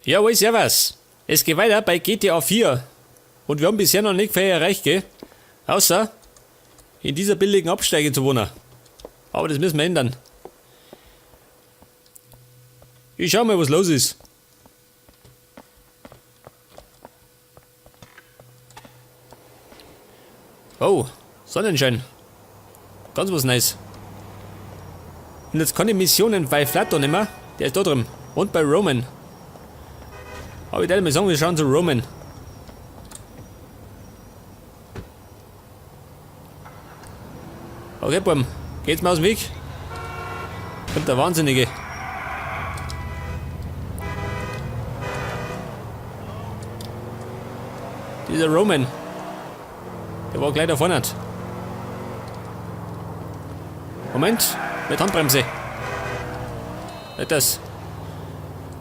Jawohl, servus. Es geht weiter bei GTA 4. Und wir haben bisher noch nicht viel erreicht, gell? Außer in dieser billigen Absteige zu wohnen. Aber das müssen wir ändern. Ich schau mal, was los ist. Oh, Sonnenschein. Ganz was Nice. Und jetzt kann ich Missionen bei Flato nehmen. Der ist da drin. Und bei Roman. Aber ich werde mal sagen, wir schauen zu Roman. Okay, Buben. Geht's mal aus dem Weg. Kommt der Wahnsinnige. Dieser Roman. Der war gleich da vorne. Moment, mit Handbremse. Nicht das.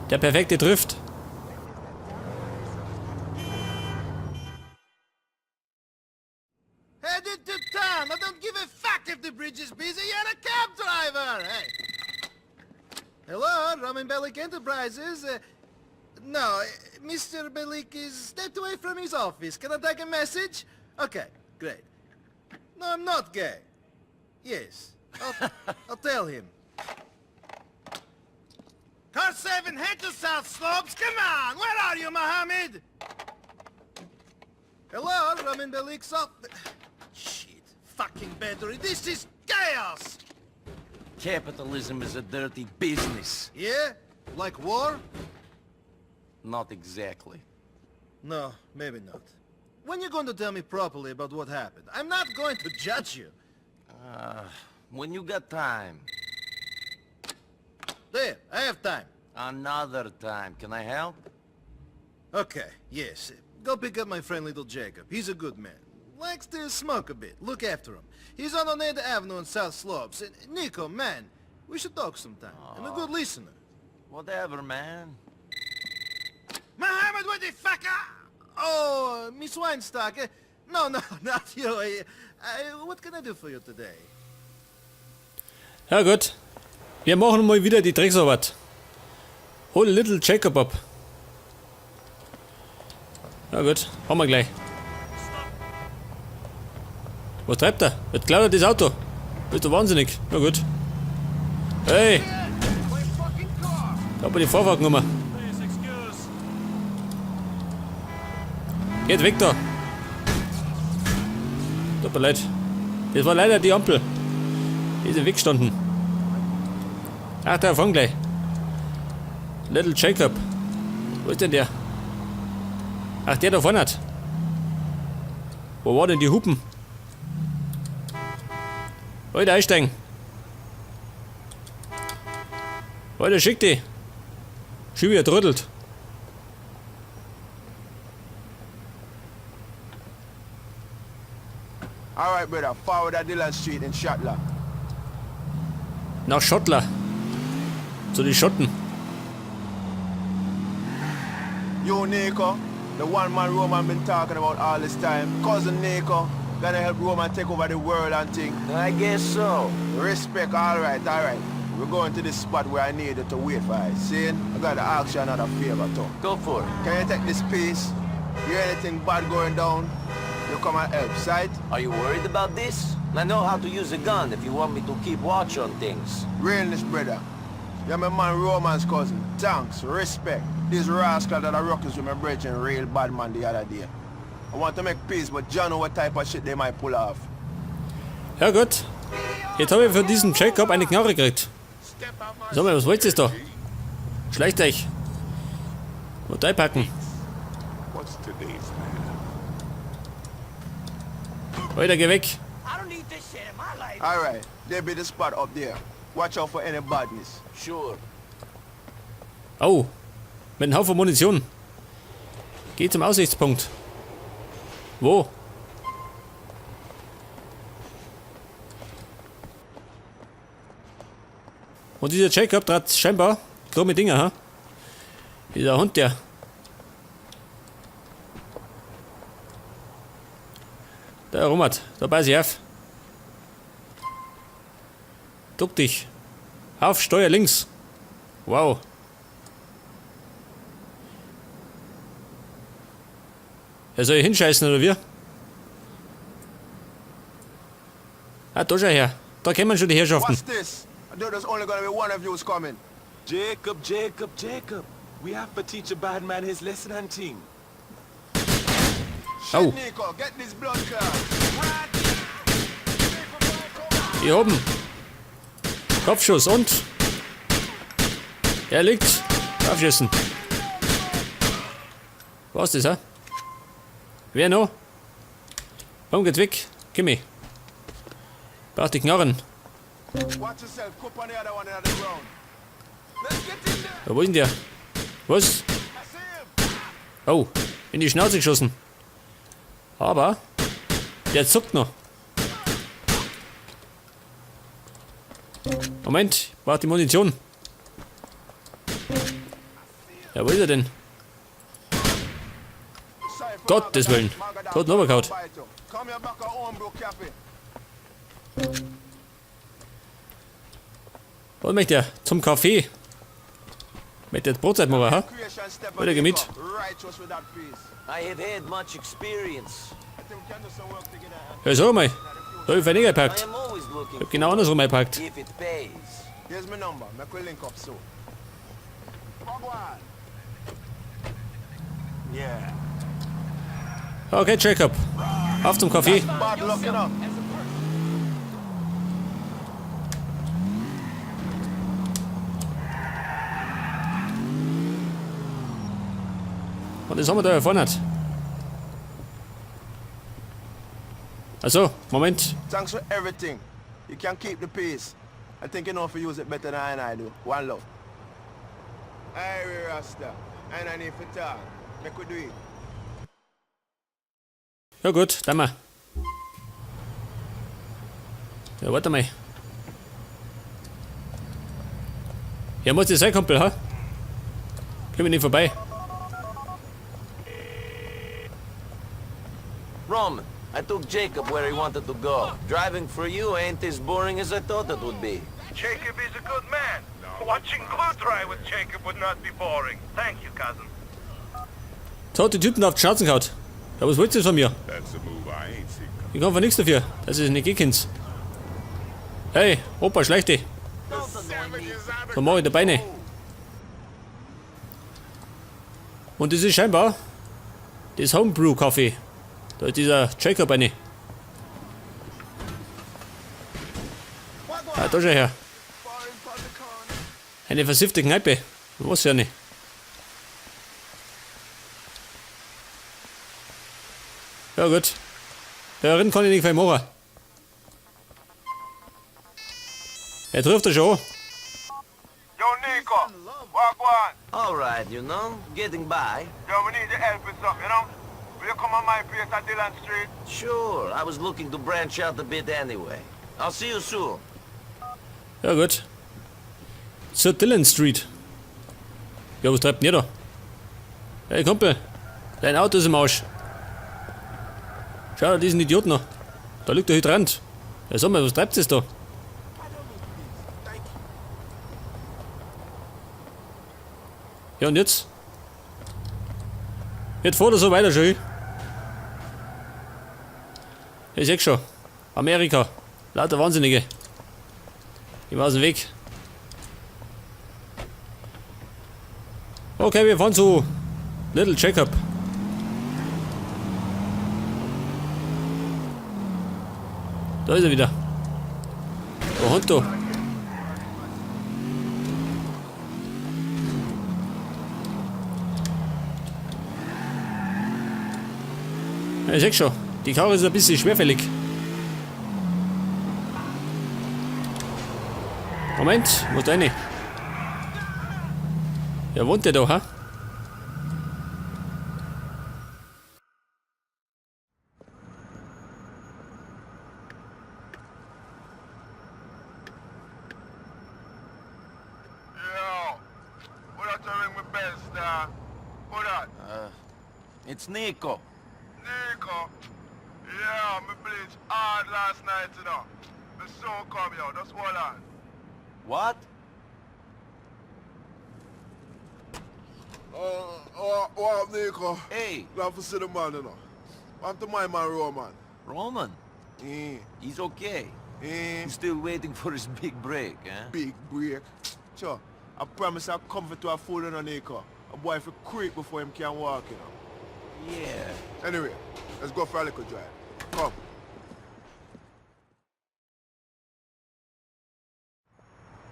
Der perfekte trifft. Headed to town. I don't give a fuck if the bridge is busy. You're a cab driver. Hey. Hello, Roman Bellic Enterprises. No, Mr. Bellic is stepped away from his office. Can I take a message? Okay, great. No, I'm not gay. Yes, I'll tell him. Car 7, head to South Slopes. Come on, where are you, Mohammed? Hello, Roman Bellic's office. Shit, fucking battery. This is chaos! Capitalism is a dirty business. Yeah? Like war? Not exactly. No, maybe not. When you going to tell me properly about what happened? I'm not going to judge you. When you got time. There, I have time. Another time. Can I help? Okay, yes. Go pick up my friend little Jacob. He's a good man. Likes to smoke a bit. Look after him. He's on Oneida Avenue in South Slopes. And Nico, man, we should talk sometime. I'm a good listener. Whatever, man. Mohammed, what the fuck? Oh, Miss Weinstock. No, no, not you. What can I do for you today? Ja gut. Wir machen mal wieder die Drecksarbeit. Hol Little Jacob ab. Ja gut, haben wir gleich. Was treibt er? Wird klaut er das Auto? Bist du wahnsinnig? Na gut. Hey! Da hat man die Vorfahrt genommen. Geht weg da! Tut mir leid. Das war leider die Ampel. Die ist im Weg gestanden. Ach, da vorne gleich. Little Jacob. Wo ist denn der? Ach, der da vorne hat. Wo war denn die Hupen? Leute, einsteigen. Leute, schick die. Schön wie er trödelt. All right, brother. Forward at Dillon Street in Schottler. Nach Schottler. Zu den Schotten. You, Nico, the one man Roman been talking about all this time. Cousin Nico, gonna help Roman take over the world and thing. I guess so. Respect, all right, all right. We're going to this spot where I need you to wait for us. See? I gotta ask you another favor too. Go for it. Can you take this piece? Hear anything bad going down? You come and help, sight? Are you worried about this? I know how to use a gun if you want me to keep watch on things. Realness, brother. You're my man Roman's cousin. Thanks, respect. This rascal that I ruckus with my brethren real bad man the other day. I want to make peace, but John know what type of shit they might pull off. Ja gut. Jetzt habe ich von diesem Jacob eine Knarre gekriegt. Sag mal, was wollt ihr da? Schleicht euch. Und einpacken. What's today's matter? Alter, geh weg. All right, there be the spot up there. Watch out for any badness. Sure. Oh. Mit einem Haufen Munition. Geh zum Aussichtspunkt. Wo? Und dieser Jacob trat scheinbar krumme Dinger, ha? Dieser Hund, der. Da rummert, da beiß ich auf. Duck dich. Auf, Steuer links. Wow. Er soll ich hinscheißen, oder wie? Ah, da schau her. Da kommen schon die Herrschaften. What's this? I know there's only gonna be one of you's coming. Jacob, Jacob, Jacob. We have to teach a bad man his lesson and thing. Shit, Oh. Nico, get this blood clot. Hier oben. Kopfschuss und. Er liegt. Aufschießen. Was ist das, hä? Wer noch? Komm, geht weg. Gimme. Braucht die Knarren. Watch yourself, cook on the other one in the ground. Let's get in there. Ja, wo ist denn der? Was? I see him. Oh, in die Schnauze geschossen. Aber der zuckt noch. Moment, ich brauche die Munition. Ja, wo ist er denn? Sorry for Gottes Magadan. Willen. Magadan. Tot runtergehauen. Come here back at Homebrew Cafe. Was möchte er? Zum Kaffee. Möchte er jetzt Brotzeit machen, ha? Creation step Oder geh mit. Righteous with that piece. I have had much experience. I think we can do some work together. Ja, sag mal. Da hab ich weniger I gepackt. am always looking Ich hab genau andersrum eingepackt. if it pays. Here's my number. Make we link up soon. Wagwan. Yeah. Okay, Jacob. Auf zum Kaffee. Bad luck, you know. Und das haben wir da erfahren. Also, Moment. Thanks for everything. You can keep the peace. I think you know if you use it better than I do. One love. Hey, Rasta. And I need for talk. Make we do it. Ja gut, dann mal. Ja, warte mal. Ja, muss das sein, Kumpel, ha? Komm ich nicht vorbei. Roman, I took Jacob where he wanted to go. Driving for you ain't as boring as I thought it would be. Jacob is a good man. Watching glue dry with Jacob would not be boring. Thank you, cousin. Tote Typen auf die Schnauze gehauen. Ja, was willst du von mir? That's a move I ain't seen coming. Ich kann von nichts dafür. Das ist nicht gekannt. Hey, Opa, schleich dich. So mach ich die Beine. Und das ist scheinbar das Homebrew Coffee. Da ist dieser Jacob eine. Ah, da schau her. Eine versiffte Kneipe. Was ja nicht. Ja gut. Darin kann ich nicht viel machen. Er trifft er schon. Yo, Nico. Wagwan. All right, you know, getting by. Yo, we need your help with something, you know? Will you come on my place at Dillon Street? Sure, I was looking to branch out a bit anyway. I'll see you soon. Ja gut. Zur Dillon Street. Ja, was treibt denn ihr da? Hey Kumpel, dein Auto ist im Arsch. Schau dir diesen Idioten an. Da liegt der Hydrant. Ja, sag mal, was treibt es da? Ja, und jetzt? Jetzt fährt er so weiter, schön. Ich seh schon. Amerika. Lauter Wahnsinnige. Ich war aus dem Weg. Okay, wir fahren zu Little Jacob. Da ist er wieder. Der Hund da. Ja, ich seh schon, die Karre ist ein bisschen schwerfällig. Moment, muss da rein. Ja, wohnt der da, ha? Yo. Who that to ring my bell, star? Who that? It's Nico. Nico. Yeah, me bleach hard last night, you know. Me soon come, yo. Just hold on. What? Oh, what up, Nico? Hey, Glad to see the man, you know. I'm to my man Roman. Roman, Eh, he's okay. eh. He's still waiting for his big break, eh? Big break. Sure, I promise I'll come for to a fool on an acre. A boy for creep before him can walk, you know. Yeah. Anyway, let's go for a little drive. Come.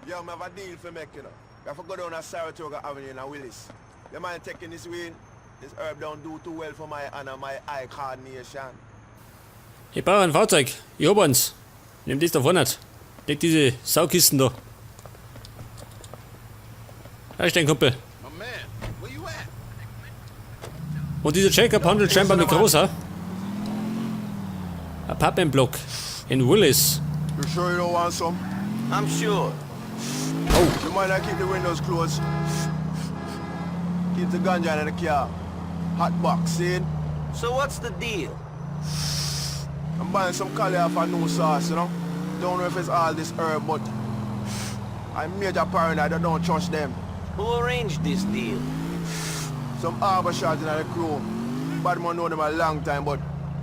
Yo, I have a deal for make, you know. We have to go down to Saratoga Avenue in Willis. You mind taking this weed? This herb don't do too well for my honor, my eye coordination. Ich brauche ein Fahrzeug. Ich hab eins. Nimm das da vorne. Leg diese Saukisten da. Da ist dein Kumpel. My man, where you at? Und dieser Jacob handelt scheinbar mit großer. Apartmentblock in Willis. You sure you don't want some? I'm sure. Oh. You mind I keep the windows closed? Keep the ganja in the car. Hot box, see? So what's the deal? I'm buying some cali off a new sauce, you know? Don't know if it's all this herb, but I'm major paranoid, I don't trust them. Who arranged this deal? Some arbor shots in the crew. Bad man know them a long time, but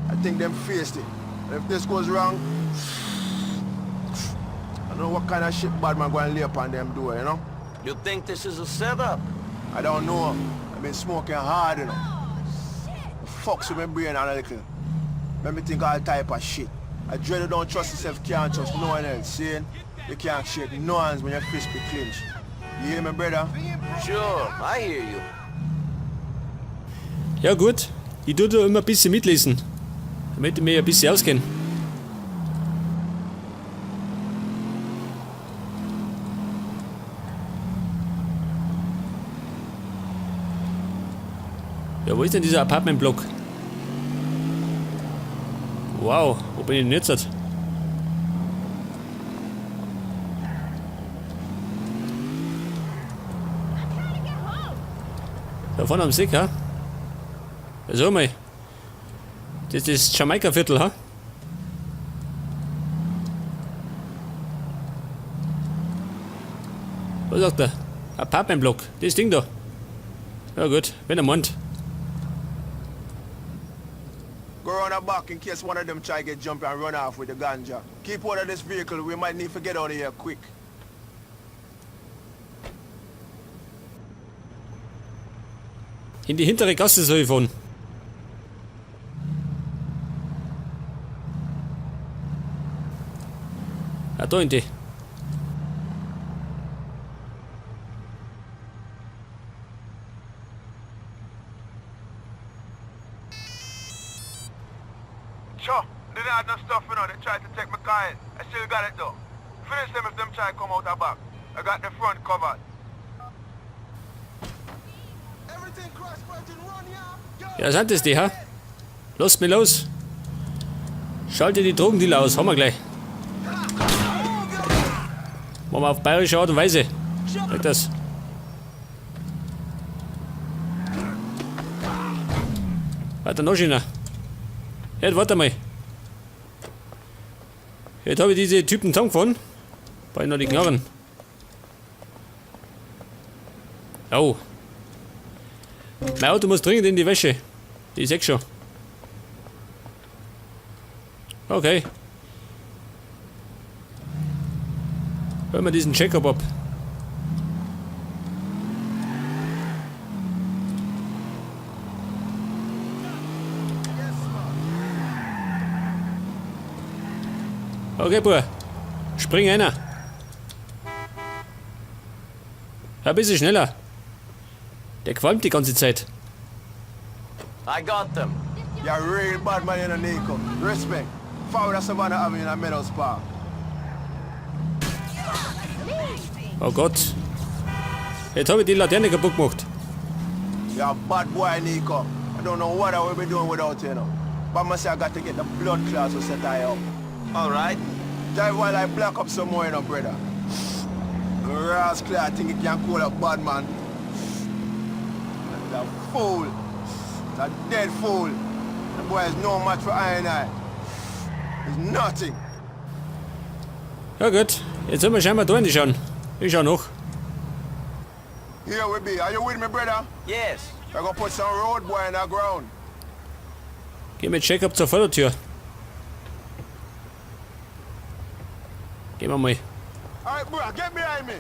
I think them faced it. And if this goes wrong, I don't know what kind of shit bad man going to lay upon them door, you know? You think this is a setup? I don't know. I've been smoking hard, you know. It fucks with my brain a little. Make me think all type of shit. I dread you don't trust yourself, can't trust no one else, see? You can't shake no hands when your fist be clenched. You hear me, brother? Sure, I hear you. Ja gut, ich tue da immer ein bisschen mitlesen, damit ich mich ein bisschen auskenne. Ja, wo ist denn dieser Apartmentblock? Wow, wo bin ich denn jetzt? Da vorne am See, ha? So mal. Das ist das Jamaika-Viertel, ha? Was sagt er? Apartmentblock. Das Ding da. Ja gut, wenn er meint. Go round the back in case one of them try get jumpy and run off with the ganja. Keep hold of this vehicle, we might need to get out of here quick. In die hintere Gasse soll ich fahren. Ja, da in die. Sure, they didn't have no stuff, you know. They tried to take my car in. I still got it though. Finish them if them try come out the back. I got the front covered. Everything cross virgin run, yeah. Ja, sind das die, ha? Lass mich los. Schalte die Drogendealer aus, haben wir gleich. Machen wir auf bayerische Art und Weise. Sag das. Weiter noch schöner. Jetzt warte mal. Jetzt habe ich diese Typen zusammengefahren. Bei noch die Knarren. Oh. Mein Auto muss dringend in die Wäsche. Die ist schon. Okay. Hören wir diesen Jacob ab. Okay, Bub. Spring einer. Ja, ein bisschen schneller. Der qualmt die ganze Zeit. I got them. You're a real bad man, you know, Nico. Respect. Forward of Savannah Avenue in Meadows Park. Oh Gott. Jetzt habe ich die Laterne kaputt gemacht. You're a bad boy, Nico. I don't know what I will be doing without you, you know. But I must say I got to get the blood clots to set I up. All right. Drive while I block up some more, you know, brother. Rascal, I think he can call a bad man. That's a fool. That's a dead fool. The boy is no match for I and I. He's nothing. Ja gut, jetzt sollen wir scheinbar da schauen. Ich schau noch. Here we be. Are you with me, brother? Yes. I gonna put some road boy in the ground. Geh mit Jacob zur Vordertür. Gehen wir mal. Alright, bro, get behind me.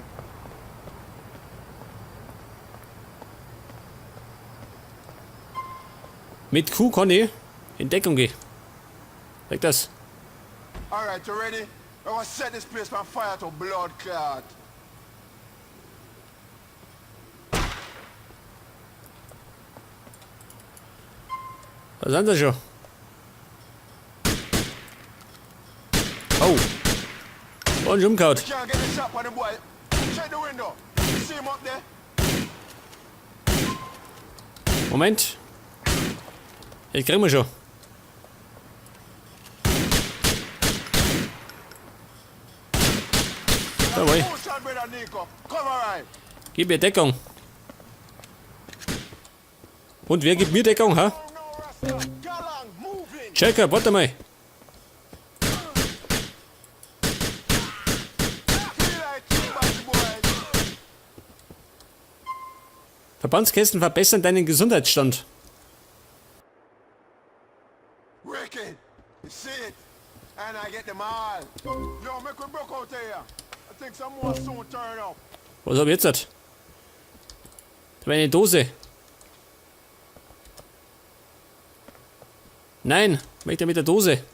Mit Q kann ich in Deckung gehen. Weg das. Alright, you ready? I gonna set this place on fire to blood clot. Da sind sie schon. Oh. Und schon umgehauen. Can't get the shot on the boy. Check the window. See him up there? Moment. Das kriegen wir schon. Jawohl. Two shot, brother Nico. Cover right. Gib mir Deckung. Und wer gibt mir Deckung, ha? Oh no, Rasta. Galang, moving. Jacob, warte mal. Feel like two bad boys. Verbandskästen verbessern deinen Gesundheitsstand. Wicked. You see it? And I get them all. Yo, make we broke out here. I think some more soon turn up. Was hab ich jetzt? Da war eine Dose. Nein, möchte mit der Dose.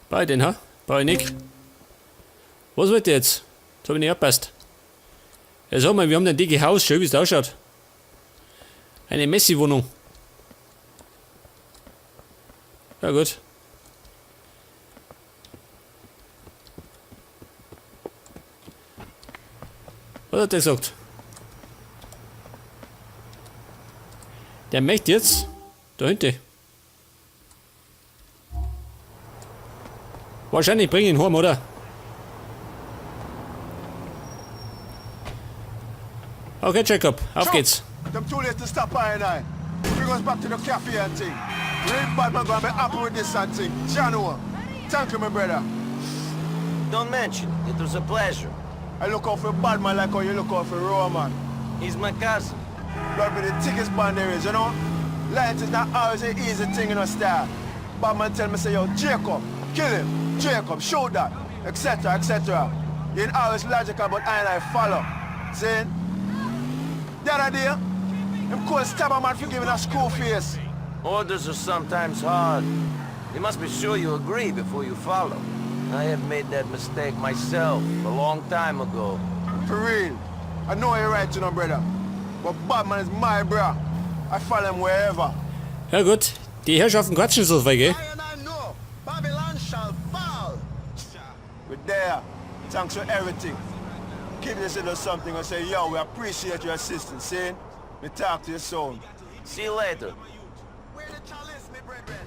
Bei den, ha? Bei Nick. Was wollt ihr jetzt? Das hab ich nicht abpasst. Ja, sag mal, wir haben ein dicke Haus, schön wie es da ausschaut. Eine Messi-Wohnung. Ja gut. Was hat der gesagt? Der möchte jetzt da hinten. Wahrscheinlich bring ich ihn heim, oder? Okay, Jacob, auf geht's. Them too late to stop I and I. Bring us back to the cafe and thing. Real bad man gonna be happy with this and thing. Jano, thank you, my brother. Don't mention it. It was a pleasure. I look out for bad man like how you look out for Roman. He's my cousin. Blood be the thickest band there is, you know? Life is not always an easy thing in a style. Bad man tell me say, yo, Jacob, kill him. Jacob, shoot that, etc., etc. You ain't always logical, but I and I follow. See? The other day, him cold stab a man for giving a screw face. Orders are sometimes hard. You must be sure you agree before you follow. I have made that mistake myself a long time ago. For real. I know you're right, you know, brother. But Batman is my bro. I follow him wherever. Ja gut, die Herrschaften quatschen so viel, gell? I and I know Babylon shall fall. We're there. Thanks for everything. Keep this little something and say, yo, we appreciate your assistance, see? Me talk to you soon. See you later. Where the chalice, me brethren?